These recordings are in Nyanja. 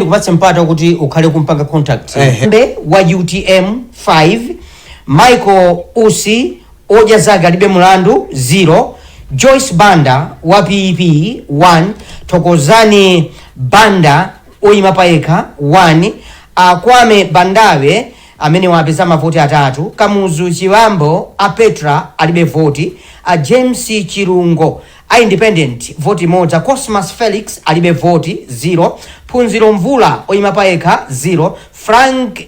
Ndikupatse mpata kuti ukhale kumpanga contact. Ehe. Mbe wa UTM 5, Michael Usi odya zake alibe mulandu 0, Joyce Banda wa PEP 1, Thokozani Banda oyima payekha 1, Akwame Bandawe amene wapeza mavoti 3, Kamuzu Chiwambo a Petra alibe voti, a James Chirungo a independent voti 1, Cosmas Felix alibe voti 0, Phunziro Mvula oyima payekha 0, Frank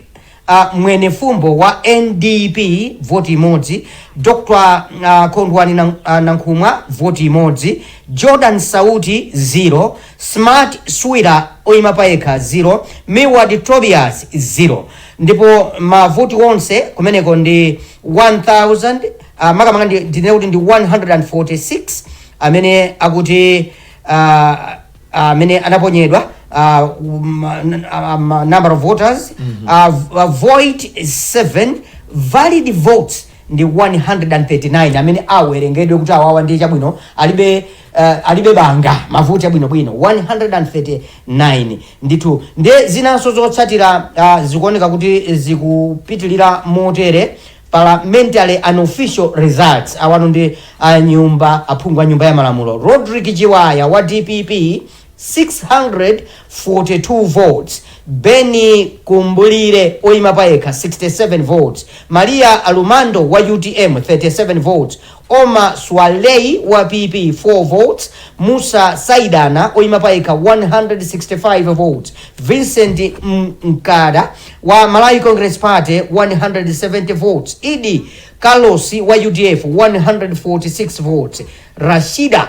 Mwenefumbo wa NDP voti 1, Dr Kondwani Nankhumwa voti 1, Jordan Sauti 0, Smart Swira oyima payekha 0, Milward Tobias 0. Ndipo mavoti onse kumeneko ndi 1000, makamaka ndinene kuti ndi 146 amene akuti amene anaponyedwa, number of voters void 7, valid votes ndi 139 amene awerengedwe kuti awawa ndi chabwino alibe banga, mavoti abwinobwino 139 ndithu. Ndiye zinanso zotsatira zikuoneka kuti zikupitilira motere: parliamentary unofficial results, awano ndi a nyumba aphungu a nyumba ya malamulo. Rodrick Chiwaya wa DPP 642 votes, Benny Kumbulire oyima payekha 67 votes, Maria Alumando wa UTM 37 votes, Oma Swalei wa PP 4 votes, Musa Saidana oyima payekha 165 votes, Vincent Mkada wa Malawi Congress Party 170 votes, Idi Carlos wa UDF 146 votes, Rashida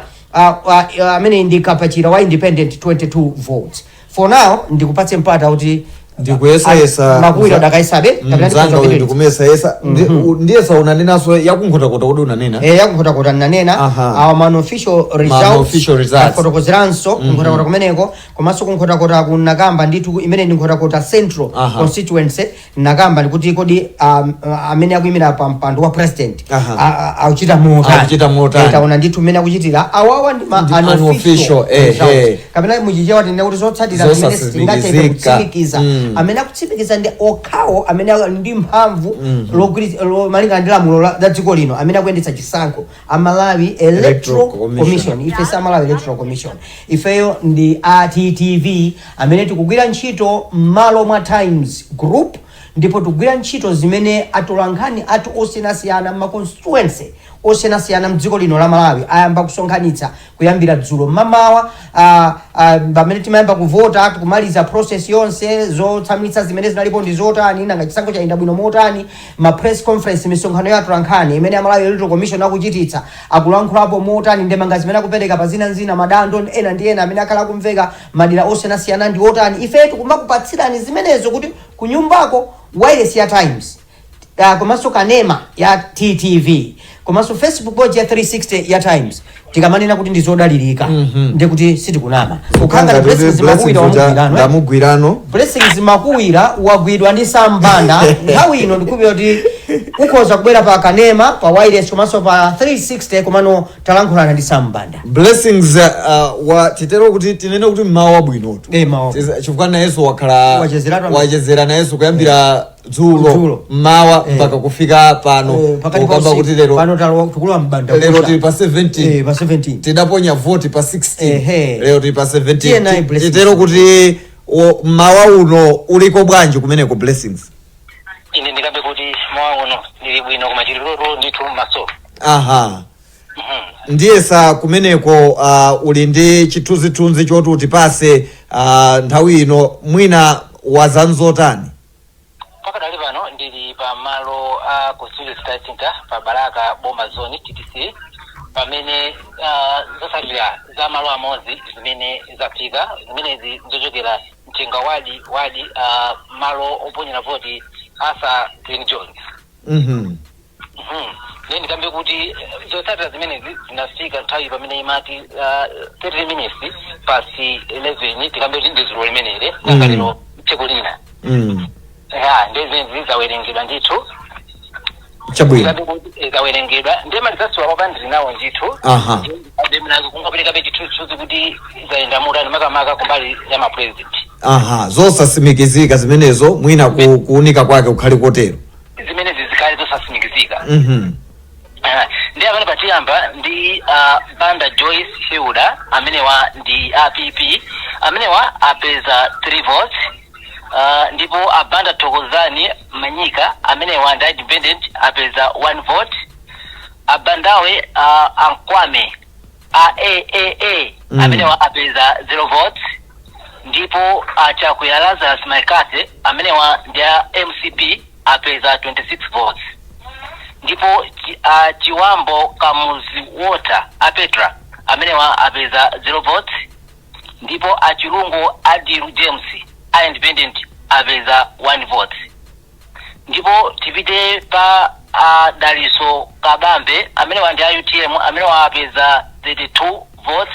amene ndi Kapachira wa independent 22 votes. For now ndikupatse mpata kuti Ndikuyesayesa. Makuwira udakayisabe. Mzanga uyu ndikumuyesayesa. Ndiyesa unanenaso yakunkhotakota kuti unanena. Eh, yakunkhotakota nanena. Awa ma unofficial results. Unofficial results. Afotokozeranso kunkhotakota kumeneko, komanso kunkhotakota kunakamba ndithu imene ndi Nkhotakota Central constituency. Nakamba ndikuti kodi amene akuyimira pa mpando wa president akuchita motani? Akuchita motani. Eh, taona ndithu mmene akuchitira. Awawa ndi ma Ndi unofficial unofficial, results. Kapena muchichewa tinene kuti zotsatira zimene sitingathe Zosatsimikiza. kutsimikiza. Amene akutsimikiza ndi okhawo amene ali ndi mphamvu malingana ndi lamulo la dziko lino, amene akuyendetsa chisankho, a Malawi Electoral Electoral Commission. Commission. Ife sa Malawi Electoral Commission, ifeyo ndi ATTV amene tikugwira ntchito m'malo mwa Times Group, ndipo tikugwira ntchito zimene atolankhani athu osiyanasiyana ma constituency osiyanasiyana mdziko lino la Malawi ayamba kusonkhanitsa kuyambira dzulo mmamawa, pamene timayamba kuvota, tikumaliza process yonse, zotsamwitsa zimene zinalipo ndi zotani, nanga chisankho chayenda bwino motani, ma press conference, misonkhano ya atolankhani imene Amalawi Electoral Commission akuchititsa, akulankhulapo motani, ndemanga zimene akupereka pa zinazina, madando ena ndi ena amene akhala akumveka madera osiyanasiyana ndi otani. Ife tikumakupatsirani zimenezo kuti kunyumbako wireless ya Times, komanso kanema ya TTV, komanso Facebook page ya 360 ya Times, tikamanena kuti ndi zodalirika, ndikuti sitikunama. Kukhanga Blessings Makuwira wamugwirano, eh? Ndamugwirano. Blessings Makuwira wagwidwa ndi Sambanda. Nthawi ino ndikupira kuti ukhoza kubwera pa kanema, pa wireless komanso pa 360, komano talankhulana ndi Sambanda. Blessings, wa titero kuti tinene kuti mmawa wabwinotu. Eh, mmawa. Chifukwa nayenso wakhala Wachezeratu wachezera nayenso kuyambira dzulo Dzulo. mmawa mpaka kufika pano. Eh, pakati pa Ukamba usiku. kuti lero Pano talowa tikulowa mbanda lero kucha. tili pa 17. Eh, pa 17. Tidaponya voti pa 16. Lero tili pa 17. Tiye naye Blessings. Titero kuti mmawa uno uliko bwanji kumeneko, Blessings? Ine ndikambe kuti mawa uno ndili bwino, koma chililoto ndithu maso. Ndiyesa kumeneko uli ndi chithunzithunzi choti utipase nthawi ino, mwina wazanzotani? Pakadali pano ndili pa malo a constituency center pa Balaka Boma Zone TTC, pamene zotsatira za malo amodzi zimene zafika, zimenezi zochokera Mchenga wadi wadi, malo oponyera voti Arthur Green Jones. Ndiye ndikambe kuti zotsatira zimenezi zinafika nthawi pamene imati 30 minutes past 11. Tikambe kuti ndi dzulo limeneli, nanga lero tsiku lina. Ya, ndiye zimenezi zawerengedwa ndithu. Chabwino. Ndikambe kuti zawerengedwa, ndiye ma results awa ndili nawo ndithu. Ndiye kungoperekabe chithunzithunzi kuti zayenda motani, makamaka kumbali ya ma president. Aha, zosasimikizika zimenezo, mwina kuunika kwake kukhale kotero. Zimenezi zikhale zosasimikizika. Ndi amene patiyamba ndi Banda Joyce Hilda, amenewa ndi a PP, amenewa apeza 3 votes. Ndipo Abanda Thokozani Manyika, amenewa ndi independent, apeza 1 vote. Abandawe Ankwame a AAA, amenewa apeza 0 votes. Ndipo Achakwera Lazarus Maikase, amenewa ndi a MCP, apeza 26 votes. Ndipo Chiwambo Kamuzi Water Apetra, amenewa apeza 0 votes. Ndipo Achilungu Adiru James a independent apeza 1 vote. Ndipo tipite pa Daliso Kabambe, amenewa ndi a UTM, amenewa apeza 32 votes.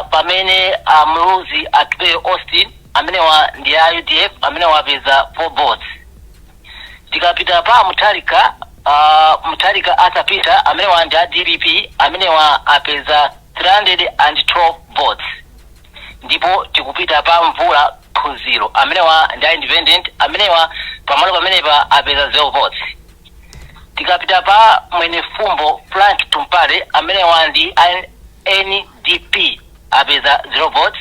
Pamene Amluzi Atupele Austin, amenewa ndi a UDF, amenewa apeza 4 votes. Tikapita pa Mutharika, Mutharika atapita, amenewa ndi a DPP, amenewa apeza 312 votes. Ndipo tikupita pa Mvula Phunziro, amenewa ndi a independent, amenewa pamalo pamenepa apeza 0 votes. Tikapita pa Mwenefumbo Frank Tumpale, amenewa ndi a NDP, apeza 0 votes.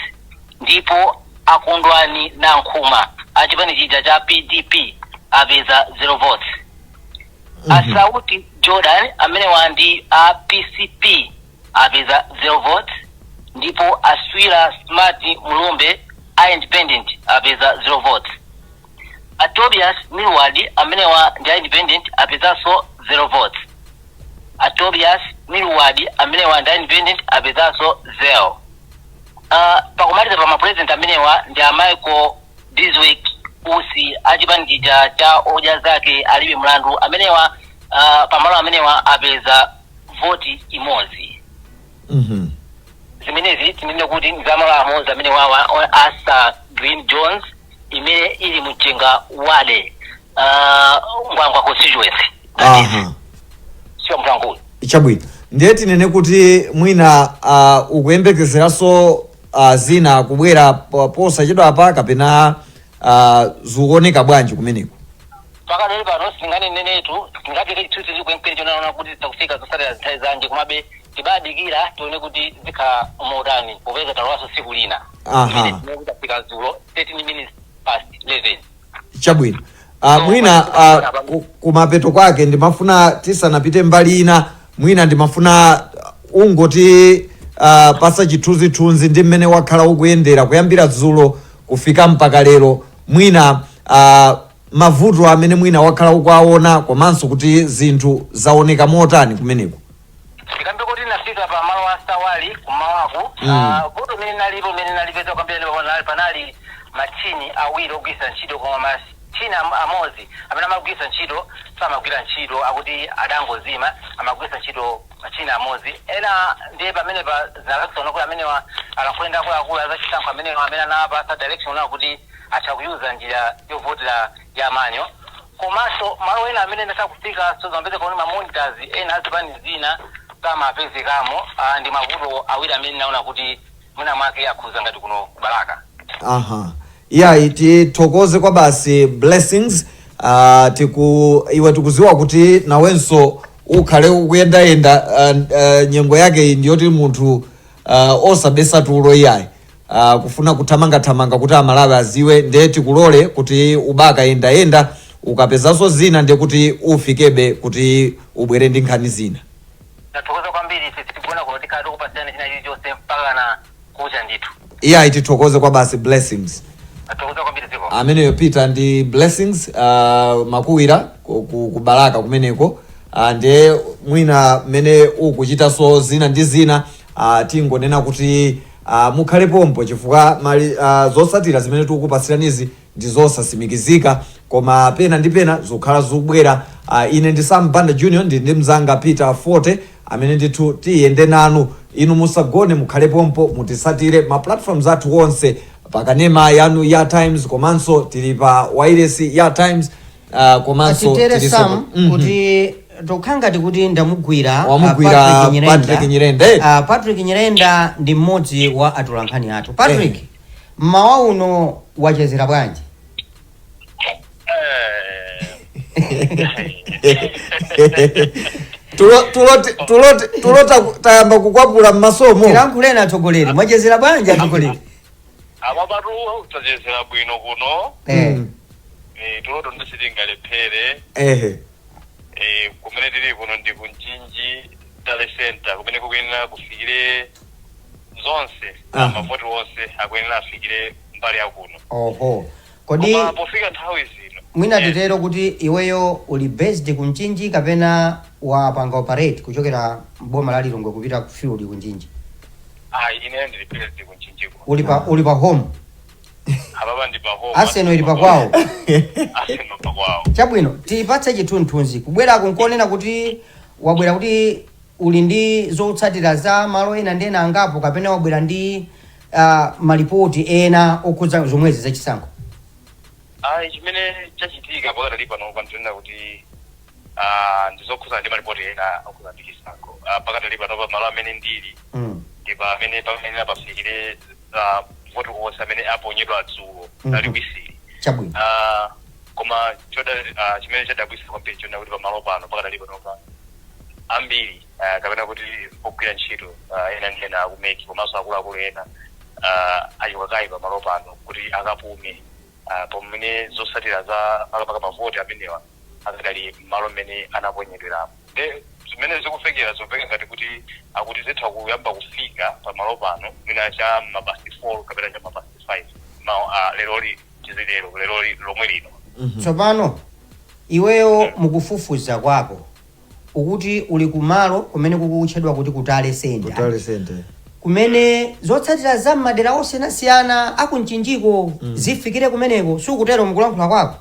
Ndipo Akondwani Nankhuma achipani chija cha PDP apeza 0 votes. Asauti Jordan, amenewa ndi a PCP, apeza 0 votes. Ndipo Aswira Smart Mulumbe a independent apeza 0 votes. A Tobias Milward, amenewa ndi a independent, apezanso 0 votes. A Tobias Milward, amenewa ndi a independent, apezanso 0. Pakumaliza pa mapresident, amenewa ndi a Michael Bizwick Usi achipani chija cha Odya Zake Alibe Mlandu, amenewa pamalo amenewa apeza voti imodzi. Zimenezi tinene kuti ndi zamalo amodzi amene wawa Asa Green Jones, imene ili mchenga wale, Ngwangwa constituency. Siwa mtanguyu. Chabwino, ndiye tinene kuti mwina ukuyembekezeranso zina kubwera posachedwa apa, kapena zikuoneka bwanji kumeneko? Pakadali pano singanenenetu, singapite chithunzi kwenikweni chonaona kuti zitakufika zotsatira zinthawi zanji, komabe tibadikira tione kuti zikhala motani, popeza talowanso tsiku lina. Imene tafika dzulo 13 minutes past 11. Chabwino. Mwina kumapeto kwake ndimafuna tisanapite mbali ina, mwina ndimafuna ungoti pasa chithunzithunzi ndi mmene wakhala ukuyendera kuyambira dzulo kufika mpaka lero, mwina mavuto amene mwina wakhala ukuwaona, komanso kuti zinthu zaoneka motani kumeneko. Ndikambe kuti nafika pa malo a Sawali kumawaku. Vuto imene nalipo, imene nalipeza kwambiri, panali machini awiri ogwiritsa ntchito, koma machini amodzi amene amagwiritsa ntchito samagwira ntchito, akuti adangozima. Amagwiritsa ntchito machini amodzi ena. Ndiye pamene pa zinalakisana kuti amenewa alankhulenda akuluakulu azachisankho amenewa amene anapasa direction nawo kuti atha kuyuza njira yovotera ya manual. Komanso malo ena amene ndasakufika, so zamapeza kuona ma monitors ena azipani zina samapezekamo. Ndi mavuto awiri amene naona kuti mwina mwake akhuza ngati kuno kuBalaka. Aha, iyayi, tithokoze kwa basi, Blessings. Tiku iwe tikuziwa kuti nawenso ukhale ukuyendayenda. Nyengo yake iyi ndiyoti munthu osabesa tulo iyayi, kufuna kuthamangathamanga kuti Amalawi aziwe. Ndiye tikulole kuti ubaka yendayenda, ukapezanso zina ndiye kuti ufikebe kuti ubwere ndi nkhani zina. Tathokoza kwambiri. Ife tikuona kuti tikhala tikupasiyana china chilichonse mpaka na kucha ndithu. Iyayi, tithokoze kwa basi, Blessings. Tathokoza kwambiri, dziko. Ameneyo Peter ndi Blessings Makuwira ku Balaka kumeneko. Ndiye mwina mmene ukuchitanso zina ndi zina, tingonena kuti mukhale pompo, chifukwa mali zotsatira zimene tikukupasiranizi ndi zosasimikizika, koma pena ndi pena zikukhala zikubwera. Ine ndi Sam Banda Junior, ndi mzanga Peter Forte, amene ndithu tiyende nanu. Inu musagone, mukhale pompo, mutisatire ma platforms athu onse, pakanema yanu ya Times, komanso tili pa wireless ya Times, komanso Atitere Sam, kuti tokhala ngati kuti ndamugwira. Wamugwira. Patrick Nyirenda. Patrick Nyirenda, eh. Patrick Nyirenda ndi mmodzi wa atolankhani athu. Patrick, Mmawa uno wachezera bwanji? Tulo tayamba kukwapula mmasomo. Tilankhuleni atsogoleri, mwachezera bwanji atsogoleri? Apapatu tachezera bwino kuno. Tuloto ndisitingalephere. Kumene tili kuno ndi ku Mchinji tally center, kumene kukuyenera kufikire zonse. Mavoti onse akuyenera afikire mbali yakuno. Oho, kodi Koma pofika nthawi zino mwina titero kuti iweyo uli based ku Mchinji kapena wapanga operate kuchokera boma la Lilongwe kupita ku field ku Mchinji? Ayi, ine ndili based ku Mchinjiko. Uli pa home? Apapa ndi pa home. Arsenal ili pakwawo. Arsenal pakwawo. Chabwino, tipatse chithunzithunzi. Kubwerako nkonena kuti wabwera kuti uli ndi zotsatira za malo ena ndi ena angapo, kapena wabwera ndi malipoti ena okhudza zomwezi zachisankho? Ayi, chimene chachitika pakadali pano pantinena kuti ndizokhuza ndi malipoti ena okhuza ndi chisankho. Pakadali pano pa malo amene ndili ndi pamene pamene pafikire voti onse amene aponyedwa dzulo laliwisiri. Koma chimene chadabwisa kwambiri chonena kuti pamalo pano pakadali panopa ambiri, kapena kuti ogwira ntchito ena ndi ena aku MEC komanso akuluakulu ena achoka pamalo pano kuti akapume, pamene zotsatira za makamaka mavoti amenewa akadali mmalo mmene anaponyedwerapo. Nde zimene zikufekera zikufeka ngati kuti akuti zitha kuyamba kufika pamalo pano mwina cha ma past 4 kapena cha ma past 5 ma leroli, tizilero leroli lomwe lino. Tsopano iweyo mukufufuza kwako ukuti uli kumalo kumene kukutchedwa kuti ku tally center, Ku tally center, kumene zotsatira za madera osiyanasiyana akumchinjiko zifikire kumeneko, sikutero mukulankhula kwako?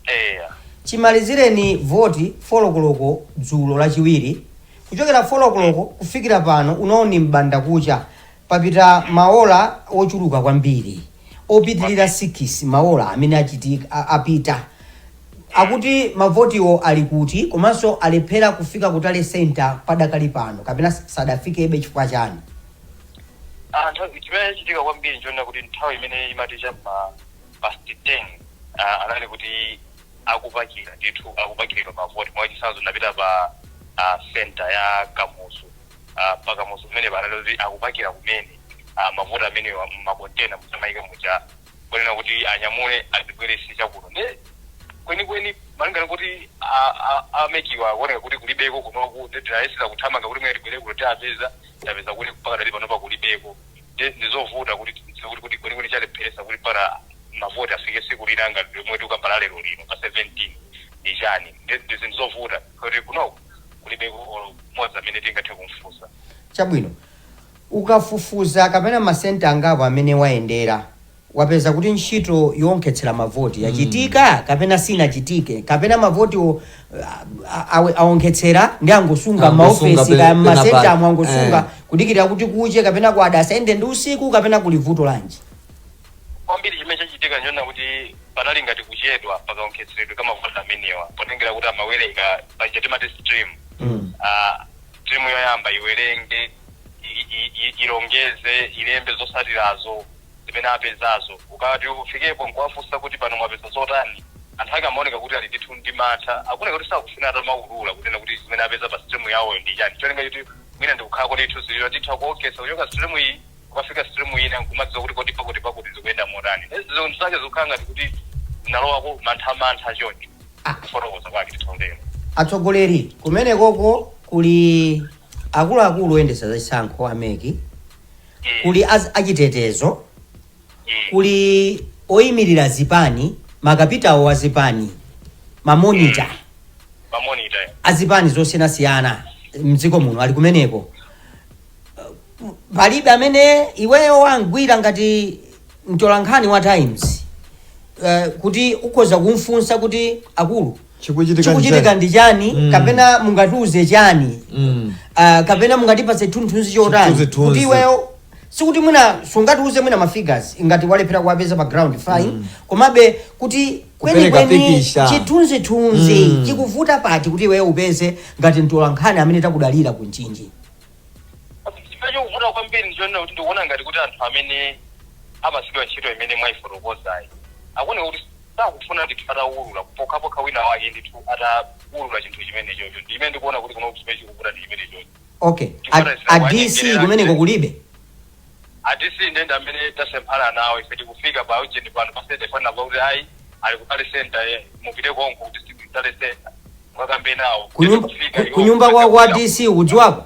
Eya. Chimalizireni voti 4 koloko dzulo Lachiwiri, kuchokera 4 koloko kufikira pano unaoni mbanda kucha, papita maola ochuluka kwambiri opitilira 6 maola amene achitika apita. Akuti mavotiwo ali kuti, komanso alephera kufika ku tally center padakali pano kapena sadafikebe chifukwa chani? Chimene chitika kwambiri nchonena kuti nthawi imene imati cha ma past 10 anali kuti akupakira ndithu, akupakiridwa mavoti. Mwachitsanzo, ndapita pa center ya Kamuzu. Pa Kamuzu kumene panali kuti akupakira kumene mavoti amenewa mmakontena muchamayika mucha, kunena kuti anyamule azibwerese chakuno. Ne kwenikweni malingana kuti a MEC wa akuoneka kuti kulibeko kunoku. Ndinayesera kuthamanga kuti mwene tibwere kuno tiapeza, tapeza kuti pakadali panopa kulibeko. Ndizovuta kuti tidziwe kuti kwenikweni chalepheresa kuti para mavoti afike siku lina ngati lomwe tikukambala lero lino pa 17 ndi chani. Ndi zinthu zovuta kuti kunoku kulibeko olo mmodzi amene tingathe kumfunsa. Chabwino, ukafufuza kapena masenta angapo amene wayendera, wapeza kuti ntchito yowonkhetsera mavoti yachitika kapena sinachitike, kapena mavotiwo awonkhetsera ndi angosunga Angosunga maofesi kaya pena mmasentamo pake. angosunga kudikirira kuti kuche kapena kwada asayende ndi usiku, kapena kuli vuto lanji? Kwambiri chimene chachitika nchona kuti panali ngati kuchedwa pakaonkhetseredwe ka mavoti amenewa, potengera kuti amawerenga paja timati stream. Stream yoyamba iwerenge, ilongeze, ilembe zosatirazo zimene apezazo. Ukati ufikepo nkuwafunsa kuti pano mwapeza zotani, anthu ake amaoneka kuti ali ndithu ndi mantha, akuoneka kuti sakufuna atamaulula kunena kuti zimene apeza pa stream yawoyo ndi chani. Cholinga choti mwina ndikukhala kuti ithu ziliro titha kuokesa kuchoka stream iyi kukafika stream ina, nkumadziwa kuti kodi pakuti pakuti zikuyenda motani. Zinthu zake zikukhala ngati kuti zinalowako mantha choncho kufotokoza kwake tithautero. Atsogoleri, kumenekoko kuli akuluakulu oyendetsa zachisankho a MEC, kuli achitetezo, kuli oyimirira zipani, makapitawo wa zipani, ma monitor Ma monitor. Azipani zosiyanasiyana mdziko muno ali kumeneko. Palibe amene iweyo wangwira ngati mtolankhani wa Times kuti ukhoza kumfunsa kuti akulu, chikuchitika chikuchitika ndi chani, kapena mungatiuze chani, kapena mungatipatse chithunzithunzi chotani Chithunzithunzi. kuti iweyo, sikuti mwina sungatiuze mwina ma figures ngati walephera kuwapeza pa ground, fine, komabe kuti Kupereka kwenikweni pikicha. chithunzithunzi chikuvuta pati kuti iweyo upeze ngati mtolankhani amene takudalira ku Mchinji? Chimene chikuvuta kwambiri ndichonena kuti ndikuona ngati kuti anthu amene Amasidwa ntchito imene mwayifotokozayi, akuoneka kuti sakufuna ndithu atawulula, pokhapokha wina wake ndithu atawulula chinthu chimenechocho. Ndimene ndikuona kuti kuno chimene chikuvuta ndi chimenechocho. Okay, a DC kumeneko kulibe? A DC ndende amene tasemphana nawo. Ife tikufika pa ujeni pano pa center, ifanira kuti ayi, ali ku tally center, mupite konko kuti tally center mukakambe nawo. Kunyumba kunyumba kwa DC ukudziwako?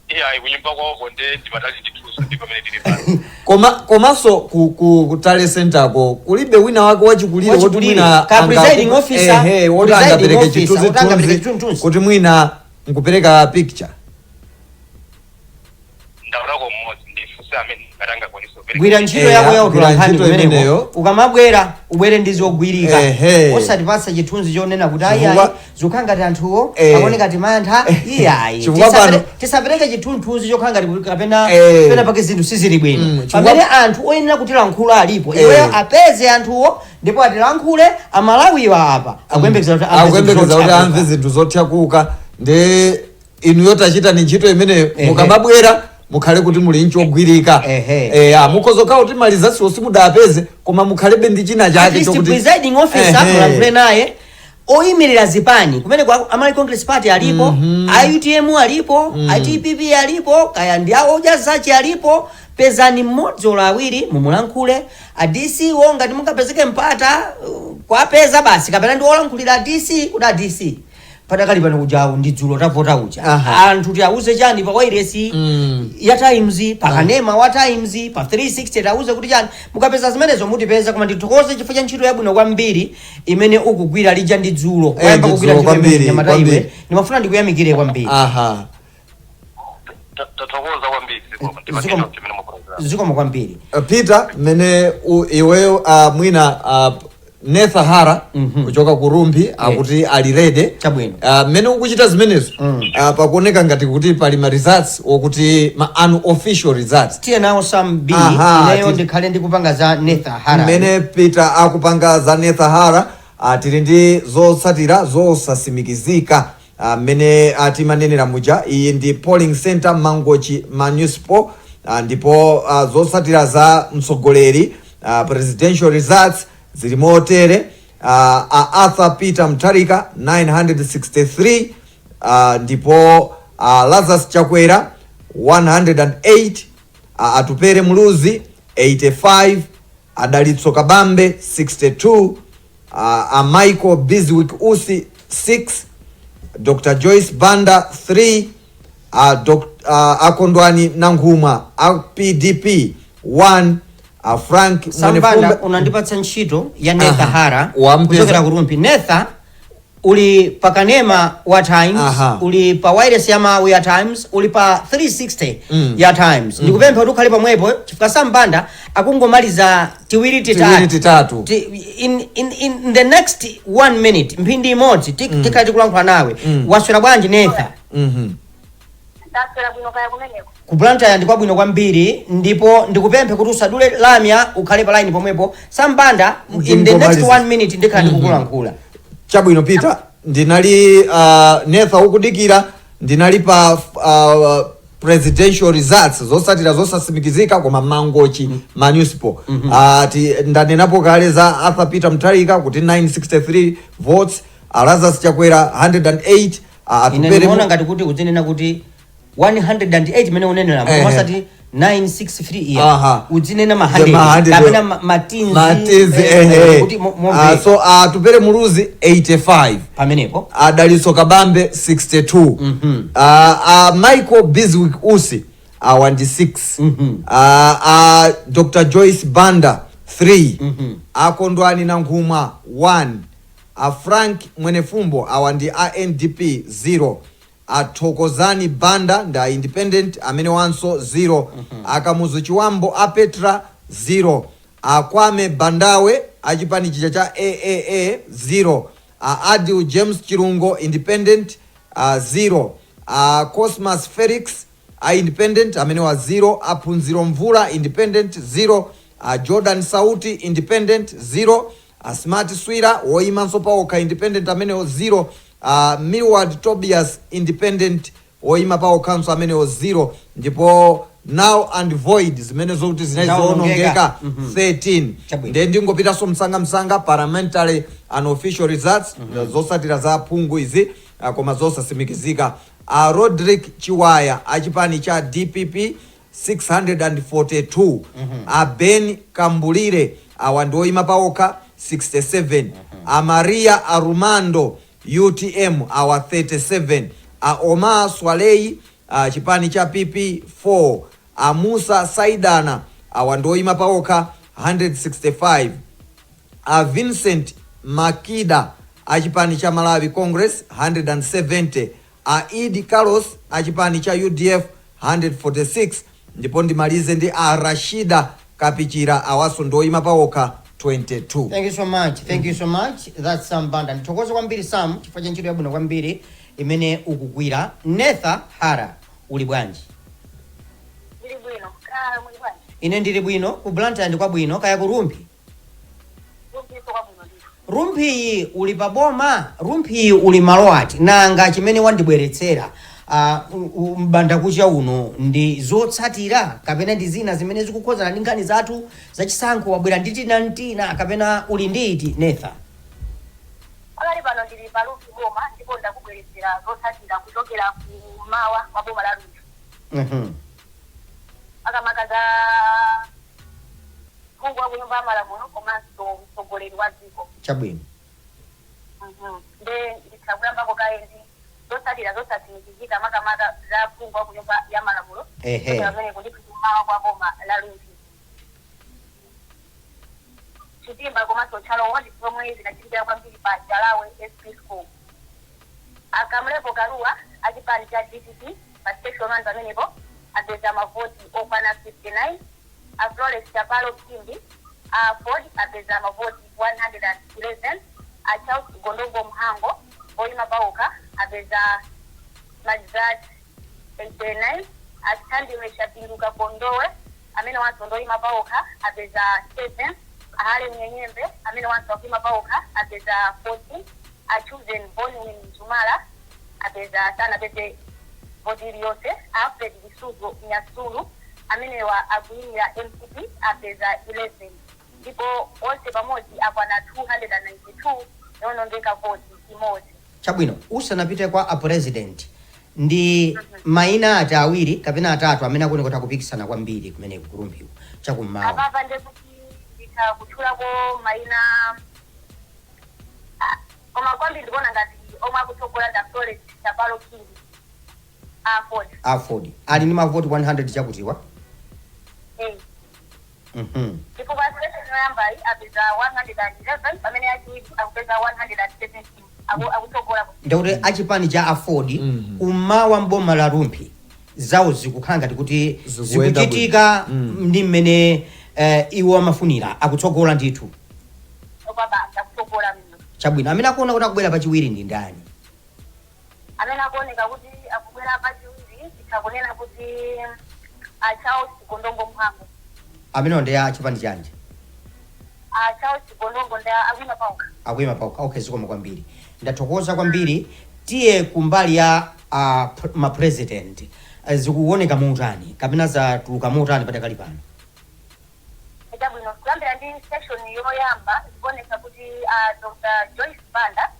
Iya, ayi, kunyumba kwako nde ndipatali ndithuso, ndi pamene tili pano. Koma komanso ku tally center ko kulibe wina wake wachikulire woti Wachikulire. mwina Ka presiding officer, ehe, woti presiding angapereke officer, woti angapereke chithunzithunzi chithunzithunzi. kuti mwina nkupereka picture? Ndaonako mmodzi, ndifuse amene ngati angakwanisa kupereka. Gwira ntchito yako ya Gwira utolankhani ntchito kumeneko. imeneyo. Ukamabwera, ubwere ndi zogwirika, osatipatsa chithunzi chonena kuti ayi, ayi, zikukhala ngati anthuwo akuoneka ngati mantha. Iyayi. Chifukwa pano- Tisapereke chithunzithunzi chokhala ngati kuti kapena pena pake zinthu sizili bwino pamene anthu oyenera kutilankhula alipo. Iweyo apeze anthuwo ndipo atilankhule. Amalawiwa apa akuyembekezera kuti amve zinthu Akuyembekeza kuti amve zothyakuka. zinthu zothyakuka. Ndi inuyo tachita ni ntchito imeneyo. Mukamabwera mukhale kuti muli nchogwirika. Mukhoza kuti malizasiwo simudapeze, koma mukhalebe ndi china At chake least chokuti presiding officer mulankhule naye, oyimirira zipani kumene kwa Amalawi Congress Party alipo, a UTM alipo, a DPP alipo, kaya ndi a Odya Zake alipo. Pezani mmodzi olo awiri mumulankhule. A DC wo ngati mungapezeke mpata kwapeza basi, kapena ndi olankhulira a DC, kuti a DC, padakali pano kujawu ndi dzulo tavota uja, anthu tiauze chani pa wairesi ya Times, pa kanema wa Times, pa 360, tauze kuti chani? Mukapeza zimenezo mutipeza. Koma ndithokoze chifukwa cha ntchito yabwino kwambiri imene ukugwira. Lija ndi dzulo wayamba Ndi kugwira dzulo ntchito imene, kwambiri, nyamata iwe. Kwambiri. Ndimafuna ndikuyamikire kwambiri. Tathokoza kwambiri, zikomo. Ndimachita chimene muprogram. Zikomo kwambiri. Peter, mmene iweyo mwina Netha Hara kuchoka ku Rumbi akuti ali ready. Chabwino. Mmene ukuchita zimenezo, pakuoneka ngati kuti pali ma results wokuti ma unofficial results. Tiye nawo Sam B. Ineyo ndikhale ndikupanga za Netha Hara. Mmene Peter akupanga za Netha Hara, tili ndi zotsatira zosasimikizika. Mmene timanenera muja, iyi ndi polling center Mangochi Municipal, ndipo zotsatira za mtsogoleri, presidential results, zili motere: Arthur Peter Mutharika 963, ndipo Lazarus Chakwera 108, Atupere Muluzi 85, Adalitso Kabambe 62, a Michael Bizwick Usi 6, Dr Joyce Banda 3, Akondwani Nankhumwa a PDP 1, Frank Sambanda, Mwenefumbe. Unandipatsa ntchito ya Netha Hara Wampeza. kuchokera ku Rumpi. Netha, uli pa kanema wa Times, uli pa wireless ya mawu ya Times, uli pa 360 ya Times. Ndikupempha kuti ukhale pamwepo chifukwa Sambanda akungomaliza tiwiri titatu. Tiwiri titatu. In the next one minute, mphindi imodzi, tikhale tikulankhula nawe. Waswera bwanji, Netha? Ndaswera bwino, kaya kumeneko? Ku Blantyre ndi kwabwino kwambiri, ndipo ndikupemphe kuti usadule lamya, ukhale pa line pomwepo. Sambanda, in the next Ndingomaliza. one minute ndikhala ndikukulankhula. Chabwino, Peter. Ndinali Netha ukudikira, ndinali pa presidential results, zotsatira zosasimikizika, koma Mangochi Municipal. Ndanenapo kale za Arthur Peter Mutharika kuti 963 votes, Lazarus Chakwera 108, Ine Atupere ndimaona ngati kuti udzinena kuti 108 mene unenera, koma osati 963 iya. Udzinena ma The ma 100 100 kapena matinzi. Matinzi, ehe. Kuti momveka. So Atupere Muluzi 85, pamenepo. Adalitso Kabambe 62, Michael Bizwick Usi awa ndi 6, Dr Joyce Banda 3, Akondwani Nankhumwa 1, a Frank Mwenefumbo awa ndi a NDP 0, Athokozani Banda ndi a independent amene wanso 0, Akamuzu Chiwambo a Petra 0, Akwame Bandawe achipani chija cha AAA 0, a Adil James Chirungo independent 0, a Cosmas Felix a independent amene wa 0, Aphunziro Mvula independent 0, a Jordan Sauti independent 0, a Smart Swira woyimanso paokha independent amenewo 0, a Milward Tobias independent woyima paokhanso amenewo 0, ndipo Null and void, zimene zokuti zinali Zawonongeka. zoonongeka, 13. Chabwino. Ndiye ndingopitanso msangamsanga parliamentary unofficial results, zotsatira za phungu izi, koma zosasimikizika. A Rodrick Chiwaya achipani cha DPP 642, a Ben Kambulire, awa ndi oyima paokha, 67, a Maria Arumando UTM, awa 37, a Omar Swalei chipani cha PP 4, a Musa Saidana, awa ndi oyima paokha, 165, a Vincent Makida achipani cha Malawi Congress 170, a Idi Carlos achipani cha UDF 146, ndipo ndimalize ndi a Rashida Kapichira, awaso ndi oyima paokha, 22. Thank you so much, thank you so much. That's Sam Banda. Ndithokoze kwambiri Sam chifukwa cha ntchito yabwino kwambiri imene ukugwira. Netha Hara, uli bwanji? Ndili bwino, kaya muli bwanji? Ine ndili bwino. Ku Blantyre ndi kwabwino, kaya ku Rumphi? Rumphiso kwabwino ndithu. Rumphiyi uli paboma? Rumphiyi uli malo ati? Nanga chimene wandibweretsera mbanda kucha uno ndi zotsatira kapena ndi zina zimene zikukhuzana ndi nkhani zathu zachisankho? Wabwera ndi tina kapena uli ndi iti, Netha? Pakali pano ndili pa Rumphi boma ndipo ndakubweretsera zotsatira kuchokera kumawa kwa boma la Rumphi, makamaka za phungu wa kunyumba ya malamulo komanso mtsogoleri wa dziko. Chabwino. Nde nditha kuyambako kaye ndi zotsatira zosatsimikizika, makamaka za phungu wa kunyumba ya malamulo. Kuchokera pameneko ndithu kumawa kwa boma la Rumphi, Chitimba komanso Tchalo Ward, zomwe zinachitikira kwambiri pa Jalawe SP School. Akamlepo Kaluwa achipani cha DPP pa station 1 pamenepo apeza mavoti okwana 59, a Flores Chapalo Kimbi a Ford apeza mavoti 111, a Charles Gondongo Mhango oyima paokha apeza mazati 89, a Stanley Chapinduka Kondowe amene wanso ndoyima paokha apeza 7, ahale Mnyenyembe amene wanso akuyima paokha apeza 14, a Chosen Bonwin Zumala apeza, sanapeze voti iliyonse, Alfred Lisuzo Nyasulu amenewa akuyimira MCP apeza 11, ndipo onse pamodzi akwana 292, yonongeka voti imodzi. Chabwino. Usanapite kwa a president, ndi mayina ati awiri kapena atatu amene akuoneka kuti akupikisana kwambiri kumene ku Rumphiku chakummawa? Apapa ndekuti nditha kutchulako mayina, koma kwambiri ndikuona ngati omwe akutsogola nda Flores Chapalo King Aford. Aford ali ndi mavoti 100 chakutiwa? Eh. Chifukwa session yoyambayi apeza 111, pamene yachiwiri akupeza 117. Akutsogola. Ndikuti achipani cha Aford kummawa mboma la Rumphi zawo zikukhala ngati kuti Zikuyenda zikuchitika bwino. Ndi mmene iwo amafunira, akutsogola ndithu. Kwabasa, akutsogola mno. Chabwino. Amene akuona kuti akubwera pachiwiri ndi ndani? Amene akuoneka kuti akubwera pachiwiri, titha kunena kuti a Charles Gondongo Mhango. Amenewo ndi a chipani chanji? A Charles Gondongo ndi akuyima paokha. Akuyima paokha, okay. Zikomo kwambiri, ndathokoza kwambiri. Tiye kumbali ya mapresident. Zikuoneka motani kapena zatuluka motani padakali pano? Chabwino. Kuyambira ndi session yoyamba, zikuoneka kuti Dr Joyce Banda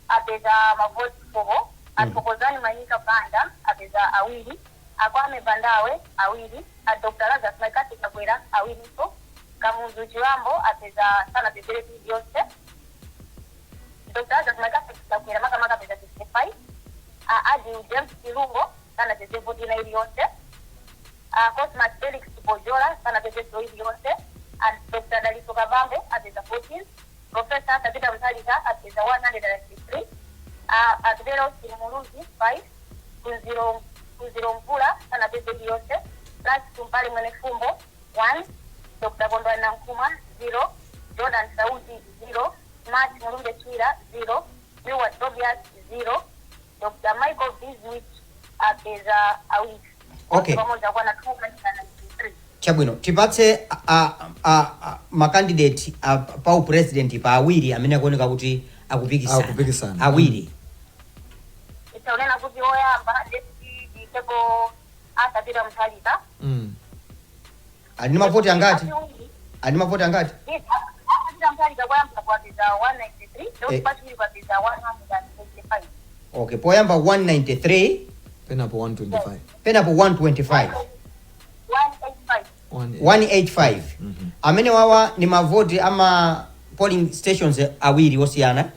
apeza mavoti 4, Athokozani Manyika Banda apeza awiri, Akwame Bandawe awiri, a Dr Lazarus McCarthy Chakwera awirinso, Kamuzu Chirambo apeza, sanapezere iliyonse. Dr Lazarus McCarthy Chakwera makamaka apeza 65, a Adil James Chilungo sanapeze voti ina iliyonse, Cosmas Felix Bojola sanapeze iliyonse, and Dr Daliso Kabambe apeza 14, Professor Tabita Mutharika apeza 103, Atupele Muluzi 5, Phunziro Mvula sanapeze iliyonse, Last Tumpale Mwenefumbo 1, Dr Kondwani Nankhumwa 0, Jordan Sauti 0, Smart Mulumbe Chwira 0, Milward Tobias 0, Dr Michael Bizwick apeza awiri. Pamodzi akwana 293. Chabwino. Tipatse makandidate pa upresident pa awiri amene akuoneka kuti akupikisana. Akupikisana. Awiri. Itaonena kuti woyamba ndekuti nditepo Arthur Peter Mutharika. Ali ndi mavoti angati? Achiwiri, Ali ndi mavoti angati? yes, Arthur Peter Mutharika poyamba kwapeza 193, ndikuti pachiwiri kwapeza 125. Okay, poyamba 193, penapo 125. Penapo 125. 185. 185. Amene wawa ni mavoti ama polling stations awiri osiyana.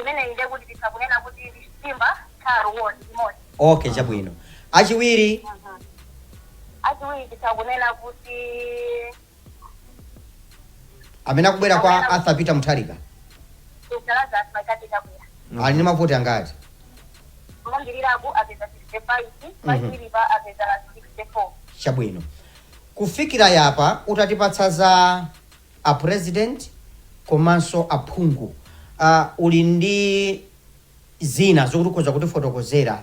Imene inde kuti tisakunena kuti ndi Chitimba Tharu ward imodzi. Okay, chabwino. Achiwiri? Achiwiri tisakunena kuti Amene akubwera kwa Arthur Peter Mutharika. Dr Lazarus McCarthy Chakwera. Ali ndi mavoti angati? Kumangiriraku apeza 65, pachiwiri pa apeza 64. Chabwino, kufikira yapa utatipatsa za a president komanso aphungu, uli ndi zina zokuti ukhoza kutifotokozera?